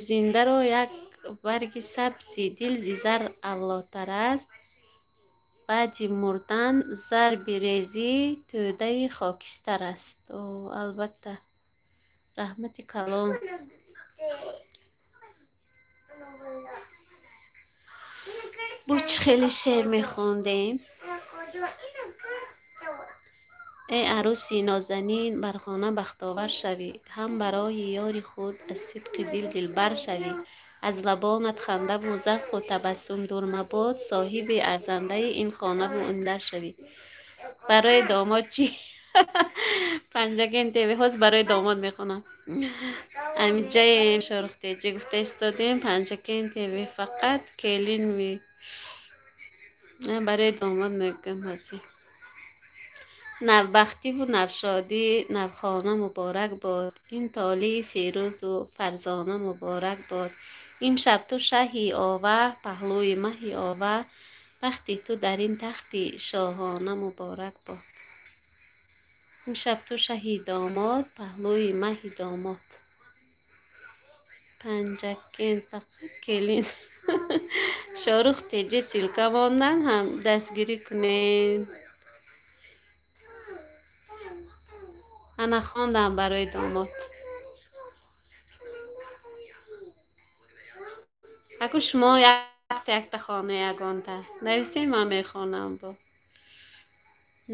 Зиндаро як барги сабзи дил зи зар авлотар аст. Баъди мурдан зарби резӣ тӯдаи хокистар аст. О, албатта, раҳмати калон. Бо чӣ хеле шеър мехондем? Эй арӯси нозанин, бар хона бахтовар шавӣ, ҳам барои ёри худ аз сидқи дил дилбар шавӣ. Аз лабонат хандаву завқу табассум дур мабод, соҳиби арзандаи ин хонаву ин дар шавӣ. Барои домод чӣ? Панҷакен ТВ ҳоз барои домод мехонам. Амиҷаем Шоҳрухтеҷӣ гуфта истодем, Панҷакен ТВ фақат келин ми. Барои домод мегӯям ҳозир. Навбахтиву навшодӣ, навхона муборак бод, ин толии фирӯзу фарзона муборак бод. Имшаб ту шаҳи ова, паҳлӯи маҳи ова, бахти ту дар ин тахти шоҳона муборак бод. Имшаб ту шаҳи домод, паҳлӯи маҳи домод. Панҷакен фақат келин. Шоҳрух теҷи ссылка мондан ҳам дастгирӣ кунед. Ана хондам барои домод. Аку шумо якта якта хона ягонта нависем, ман мехонам бо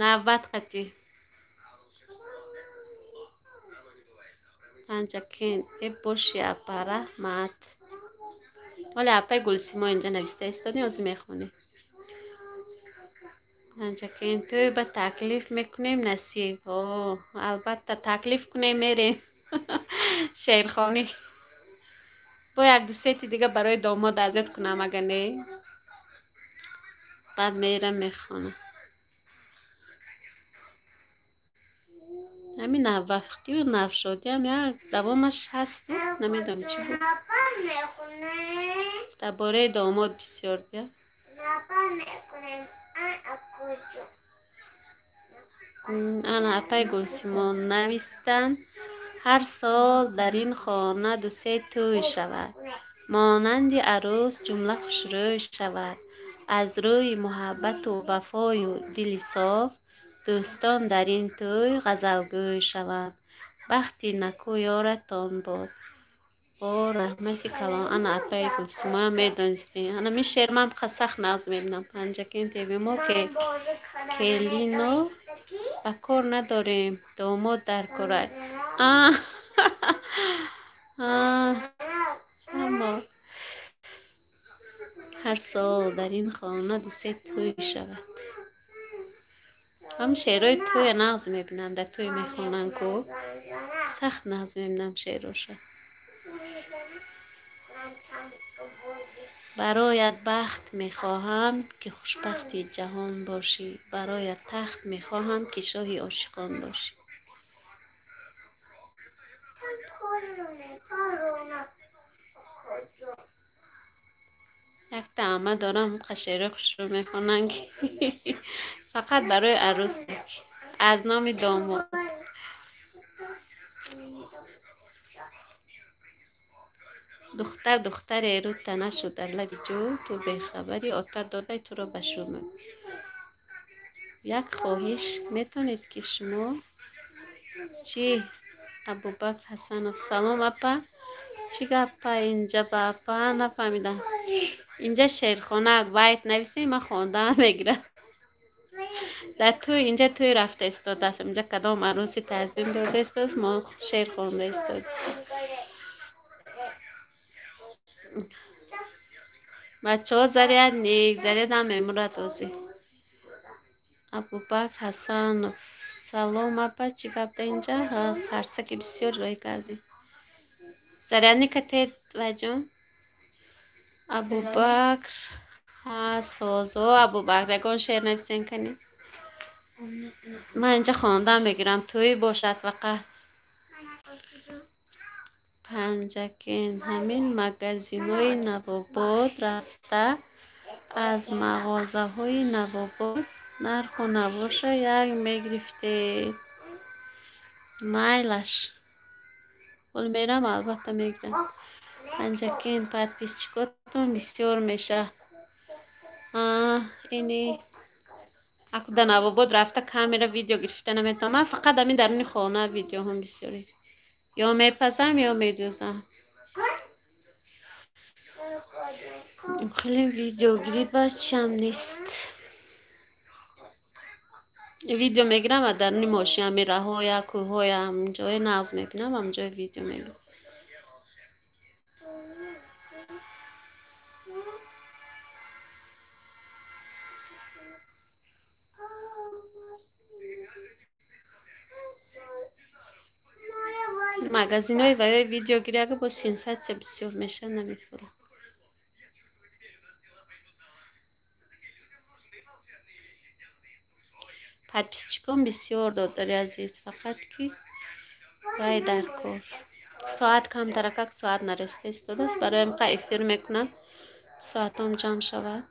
навбат қатӣ. Панҷакен э боши апа, раҳмат. Вале апаи Гулсимо инҷа нависта истодем, ҳозир мехонем. Панҷакен тӯй ба таклиф мекунем насиб. О, албатта таклиф кунем мерем. Шеърхонӣ. Бо як ду сети дига барои домод азият кунам, ага не. Баъд мерам мехонам. Ҳамин навбахтию навшодиам як давомаш ҳасту намедонам чӣ буд. Дар бораи домод бисёр дия. Ана апаи Гулсимон навистанд: ҳар сол дар ин хона ду-се тӯй шавад, монанди арӯс ҷумла хушрӯй шавад. Аз рӯи муҳаббату вафою дили соф, дӯстон дар ин тӯй ғазалгӯй шаванд. Бахти наку ёратон бод. О, раҳмати калон. Ана апаи Гулсимоям медонистем. Ана мин шеър ман сахт нағз мебинам. Панҷакен ТВ мо келино ба кор надорем, домод дар корад. Ҳар сол дар ин хона ду-се тӯй шавад. Ҳам шеърҳои тӯя нағз мебинам, дар тӯй мехонанд ку. Сахт нағз мебинам шеърҳоша. Бароят бахт мехоҳам, ки хушбахти ҷаҳон бошӣ. Бароят тахт мехоҳам, ки шоҳи ошиқон бошӣ. Якта амма дорам, шеърҳои хушрӯ мехонанд, ки фақат барои арӯс, аз номи домод. Духтар духтаре рӯта нашуд дар лаби ҷӯ, ту бехабари отат додай туро ба шӯ. Як хоҳиш, метавонед ки шумо чӣ? Абубакр Ҳасанов, салом апа. Чӣ гапа инҷа ба апа нафаҳмидам. Инҷа шеърхона байт нависем, ман хондаам мегирам. Дар тӯй инҷа тӯй рафта истодааст. Инҷа кадом арӯси таъзим дода истодааст, мо шеър хонда истодем. Бачаҳо заряд ник, зарядам мемурад ҳозир. Абубакр Ҳасанов, салом апа, чӣ гап да инҷа? Қарсаки бисёр рӯй кардем. Зарядника тед вайҷон? Абубакр созо, Абубакр, ягон шеър нависен кани? Ман инҷа хондаам мегирам, тӯй бошад фақат. Панҷакен ҳамин магазинҳои Навобод рафта аз мағозаҳои Навобод нарху навоша як мегирифтед. Майлаш. Ҳол мерам, албатта мегирам. Панҷакен подписчикотон бисёр мешавад. Ини Аку дар Навобод рафта камера видео гирифта наметавонам. Ман фақат ҳамин даруни хона видеоҳом бисёре. Ё мепазам, ё медӯзам. Хеле видеогирӣ бачам нест. Видео мегирам ва даруни мошин ҳамин раҳоя, кӯҳҳоя, ҳаминҷоя нағз мебинам, ҳаминҷоя видео мегирам. Магазинҳои ва ё видеогирӣ ага бо сенсатсия бисёр мешавад, намефурам. Подписчикон бисёр додари азиз, фақат ки вай дар кор. Соат камтаракак соат нареста истодааст, барои ҳамқа эфир мекунам, соатом ҷамъ шавад.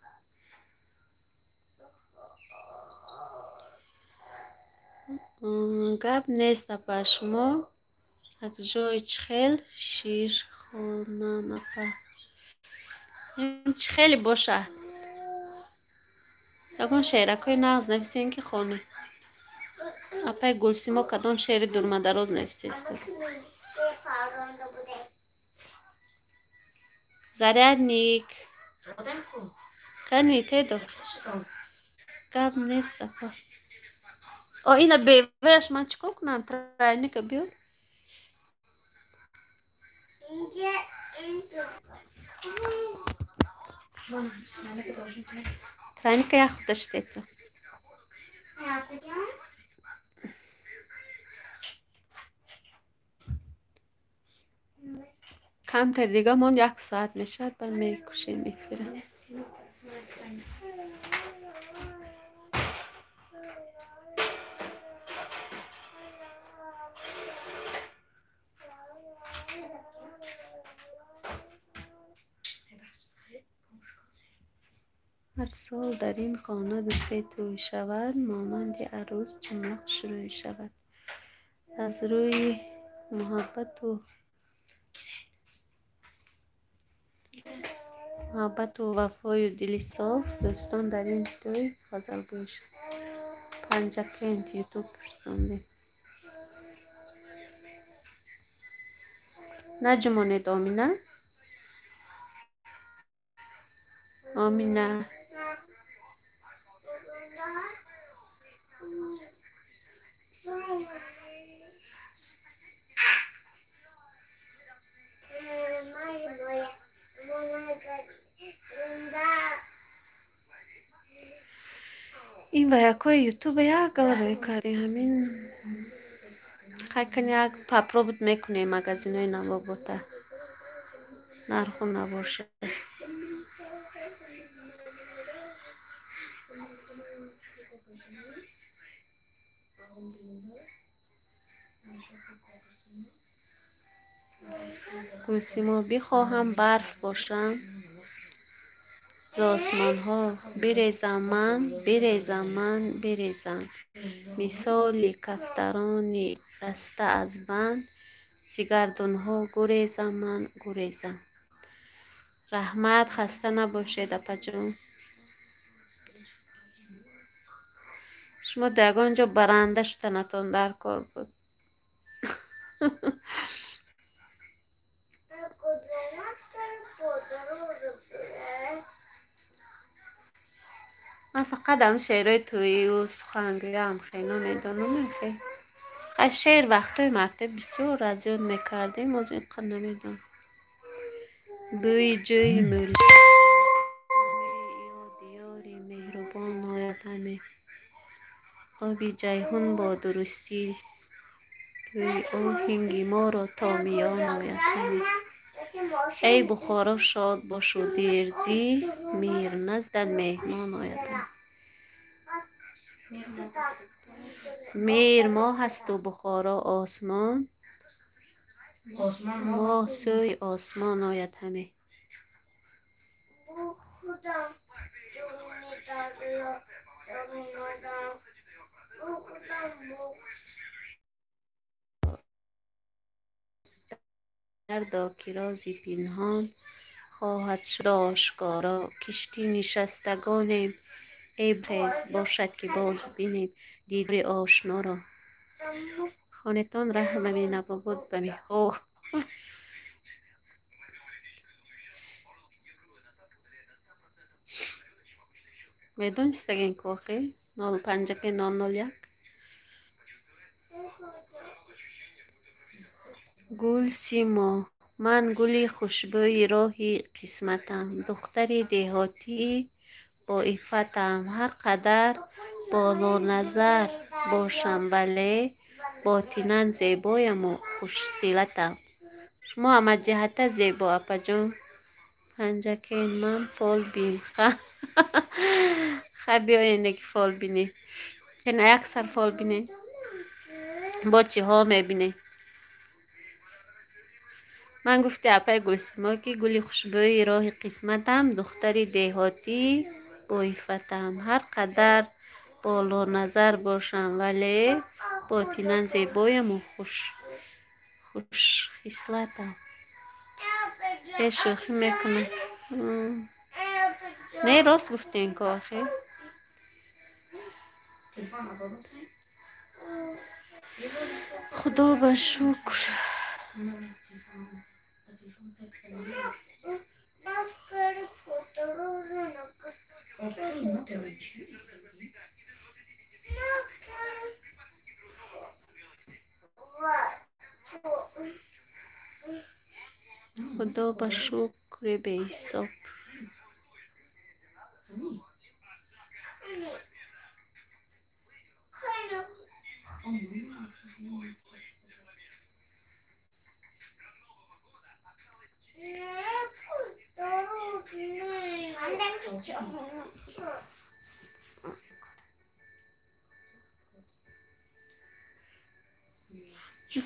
Гап нест апа, шумо як ҷои чӣ хел ширхонам апа. Чӣ хеле бошад. Ягон шеъракҳои нағз нависем ки хонем. Апаи Гулсимо кадом шеъри дурмадароз нависест? Зарядник. Кани тедо. Гап нест апа. О, ина беваяш ман чӣ кор кунам? Тройника биёр. Тройника як худаш тето. Камтар дига монд, як соат мешавад, баъд мекушем эфира. Ҳар сол дар ин хона дусе тӯй шавад, монанди арӯс ҷумла хушрӯй шавад. Аз рӯи муҳаббату вафою дили соф, дӯстон дар ин тӯй ғазалгӯй шавад. Панҷакент ютуб пурсондем. Наҷумонед Омина? Омина. Ин ваякҳои ютуба як галабое кардем, ҳамин хайкан як попробот мекунем магазинҳои навобота. Нарху набошад. Гулсимо, бихоҳам барф бошам, з осмонҳо бирезам ман, бирезам ман, бирезам. Мисоли кафтарони раста аз банд, зи гардунҳо гурезам ман, гурезам. Раҳмат, хаста набошед, апаҷон. Шумо дар ягон ҷо баранда шуданатон дар кор буд. Ман фақат ҳам шеърҳои тӯию сухангӯям хело медонам. Хай шеър вақтҳои мактаб бисёр аз ёд мекардем, оз ин қадр намедонам. Бӯи ҷӯи мӯли ёди ёри меҳрубон ояд ҳаме. Оби Ҷайҳун бо дурустӣ рӯи оҳинги моро то миён ояд ҳаме. Эй Бухоро шод бошу дирзӣ, мир наздат меҳмон ояд ҳаме. Мир моҳ асту Бухоро осмон, моҳ сӯи осмон ояд ҳаме. Дардо ки рози пинҳон хоҳад шуд ошкоро, киштӣ нишастагонем Эй хез, бошад, ки боз бинем дидори ошноро. Хонетон раҳмами Навобод ба меҳо. Медонистагин кохи нол панҷаки нол нол як. Гулсимо, ман гули хушбӯи роҳи қисматам, духтари деҳотии боиффатам. Ҳар қадар болоназар бошам, вале ботинан зебояму хушсилатам. Шумо ҳамаҷиҳата зебо, апаҷон. Панҷакен, ман фолбин. Ха, биёенде ки фолбинӣ. Кена як сар фолбинӣ. Бо чиҳо мебинӣ? Ман гуфти апаи Гулсимо, ки гули хушбӯи роҳи қисматам, духтари деҳотии боиффатам. Ҳар қадар болоназар бошам, вале ботинан зебояму хушхислатам. Э, шӯхӣ мекунам. Не, рост гуфтен ко охи. Худо ба шукр. Худо ба шукри беҳисоб.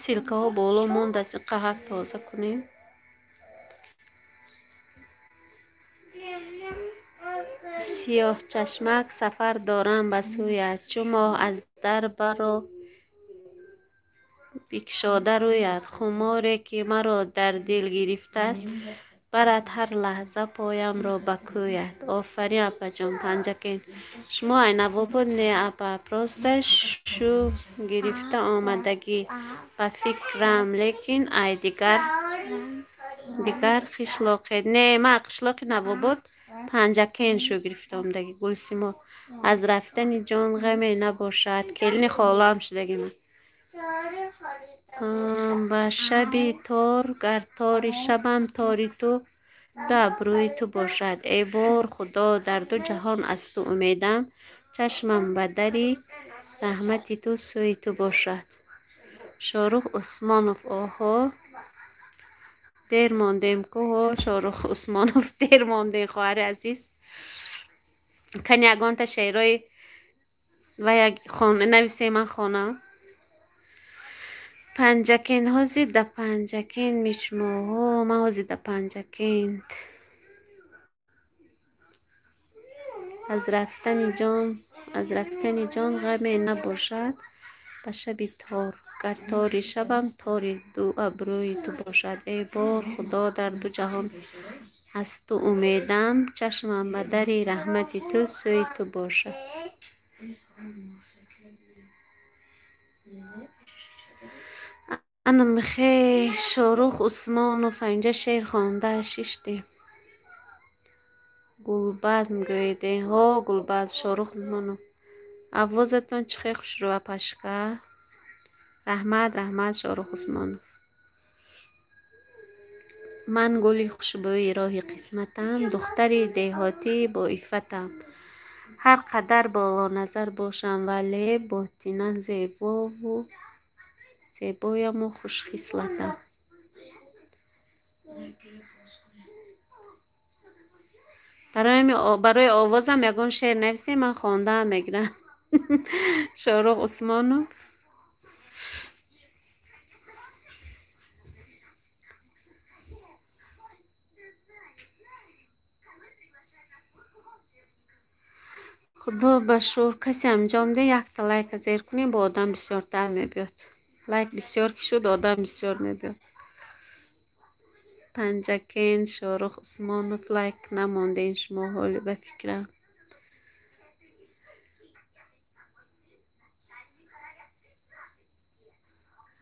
Ссылкаҳо боло монд, аз ин қаҳак тоза кунем. Сиёҳчашмак, сафар дорам ба сӯят, чу моҳ аз дар баро бикшода рӯяд. Хуморе, ки маро дар дил гирифтааст, барад ҳар лаҳза поямро ба кӯят. Офарин, апаҷон. Панҷакен, шумо айнавобод? Не, апа, просто шу гирифта омадагӣ ба фикрам, лекин ай дигар қишлоқе. Не, ман қишлоқи Навобод, Панҷакен шу гирифта омадагӣ. Гулсимо, аз рафтани ҷон ғаме набошад. Келини холаам шудагӣ ман. Ба шаби тор, гар тори шабам тори ту ду абрӯи ту бошад. Эй бор Худо, дар ду ҷаҳон аз ту умедам, чашмам ба дари раҳмати ту сӯи ту бошад. Шорух Усмонов, оҳо, дер мондем ку. Ҳо, Шорух Усмонов, дер мондем, хоҳари азиз. Кани ягонта шеърҳои ва як нависе, ман хонам. Панҷакен, ҳозир да Панҷакен мичмоҳо. Ман ҳозир да Панҷакент. Аз рафтани ҷон ғаме набошад ба шаби тор, гар тори шабам тори ду абрӯи ту бошад. Эй бор Худо, дар ду ҷаҳон аз ту умедам, чашмам ба дари раҳмати ту сӯи ту бошад. Ана михе Шорух Усмонов инҷа шеър хонда шиштем. Гулбазм гӯеде. Ҳо, Гулбазм, Шорух Усмонов. Овозатон чӣ хел хушрӯ, апашка. Раҳмат, раҳмат, Шорух Усмонов. Ман гули хушбӯи роҳи қисматам, духтари деҳотии боиффатам. Ҳар қадар болоназар бошам, вале ботинан зебояму хушхислатам. Барои овозам ягон шеър нависем, ман хондаам мегирам. Шорух Усмонов. Худо ба шукр, касе анҷом де, якта лайка зер кунем, бо одам бисёртар мебиёд. Лайк бисёр ки шуд, одам бисёр мебиёд. Панҷакен, Шорух Усмонов, лайк намондем шумо ҳоли ба фикрам.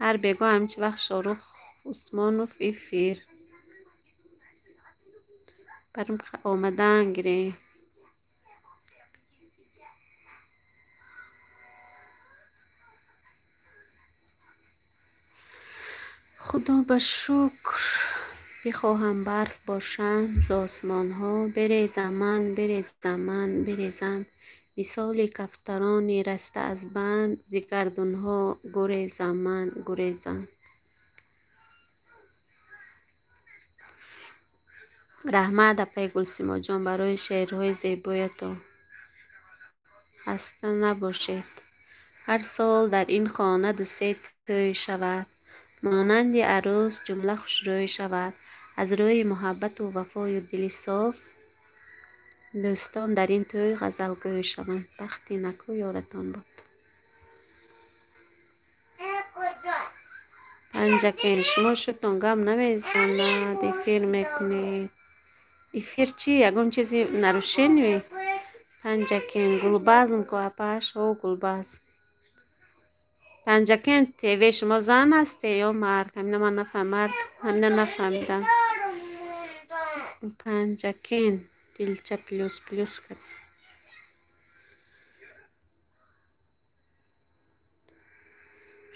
Ҳар бегоҳ ҳамчи вақт Шоҳрух Усмонов эфир. Барм омадан гирем. Худо ба шукр. Бихоҳам барф бошам з осмонҳо, березам ман, березам ман, березам. Мисоли кафтарони раста аз банд, зи гардунҳо гурезам ман, гурезам. Раҳмат, апаи Гулсимоҷон, барои шеърҳои зебоятон. Хаста набошед. Ҳар сол дар ин хона ду-се тӯй шавад. Монанди арӯс ҷумла хушрӯй шавад. Аз рӯи муҳаббату вафою дили соф, дӯстон дар ин тӯй ғазалгӯй шаванд. Бахти наку ёратон бод. Панҷакен, шумо шудтон гап намезанад, эфир мекунед. Эфир чи? Ягон чизи нарушение? Панҷакен, гулбазм ку апаш? О, гулбазм. Панҷакен ТВ, шумо зан ҳасте ё мард? Ҳамина ман нафаҳмидам. Мард, ҳамина нафаҳмидам. Панҷакен, дилча плюс плюс кард.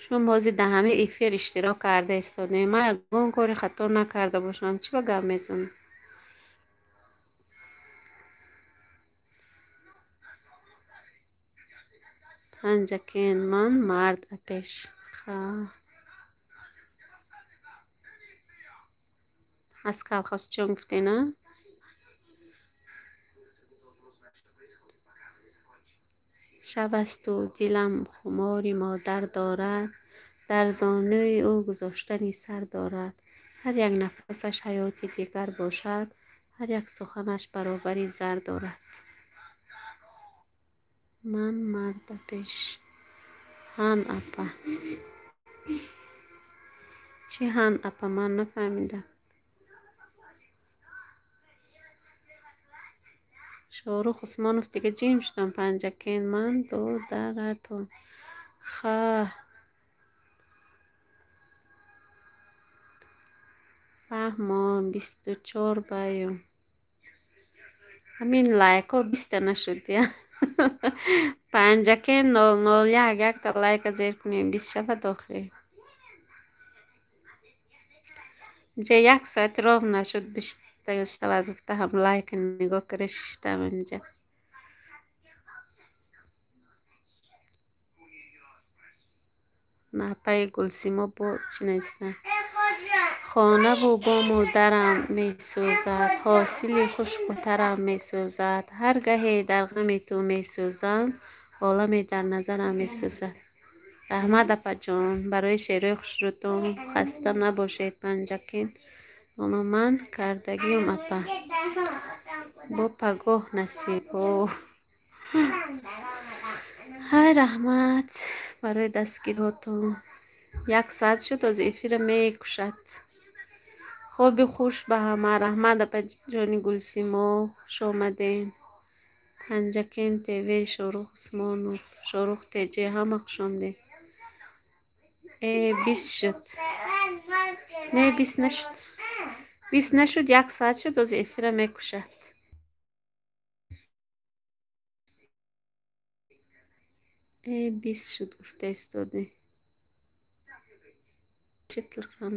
Шумо ҳозир дар ҳамаи эфир иштирок карда истодем. Ман ягон кори хато накарда бошам. Чӣ ба гап мезанам? Панҷакен, ман мард апеш. Ха. Аз колхозчиён гуфтен, а? Шаб асту дилам хумори модар дорад, дар зонуи ӯ гузоштани сар дорад. Ҳар як нафасаш ҳаёти дигар бошад, ҳар як суханаш баробари зар дорад. Ман мард апеш. Ҳан апа. Чӣ ҳан апа? Ман нафаҳмидам. Шоҳрух Усмонов дига ҷим шудам. Панҷакен, ман додаратон. Ха. Фаҳмо, 24 баём. Ҳамин лайкҳо 20-та нашуд, я. Панҷакен 001, якта лайка зер кунем, 20 шавад охир. Инҷа як соат ров нашуд, 20-та шавад гуфта ҳам лайка нигоҳ карда шиштам инҷа. Напаи Гулсимо бо чӣ навистам? Хонаву бому дарам месӯзад, ҳосили хушку тарам месӯзад. Ҳар гаҳе дар ғами ту месӯзам, оламе дар назарам месӯзад. Раҳмат, апаҷон, барои шеърҳои хушрӯтон. Хаста набошед, Панҷакен. Оно ман кардагиюм, апа. Бо пагоҳ насиб. Ҳай, раҳмат барои дастгириҳотон. Як соат шуд, ҳозир эфира мекушад. Хоби хуш ба ҳама. Раҳмат, апаҷони Гулсимо, хуш омаден. Панҷакен ТВ, Шоҳрух Усмонов, Шоҳрух ТЖ, ҳама хуш омадед. Э, 20 шуд. Не, 20 нашуд. 20 нашуд, як соат шуд, ҳозир эфира мекушад. Э, 20 шуд гуфта истодӣ. Чӣ телефон?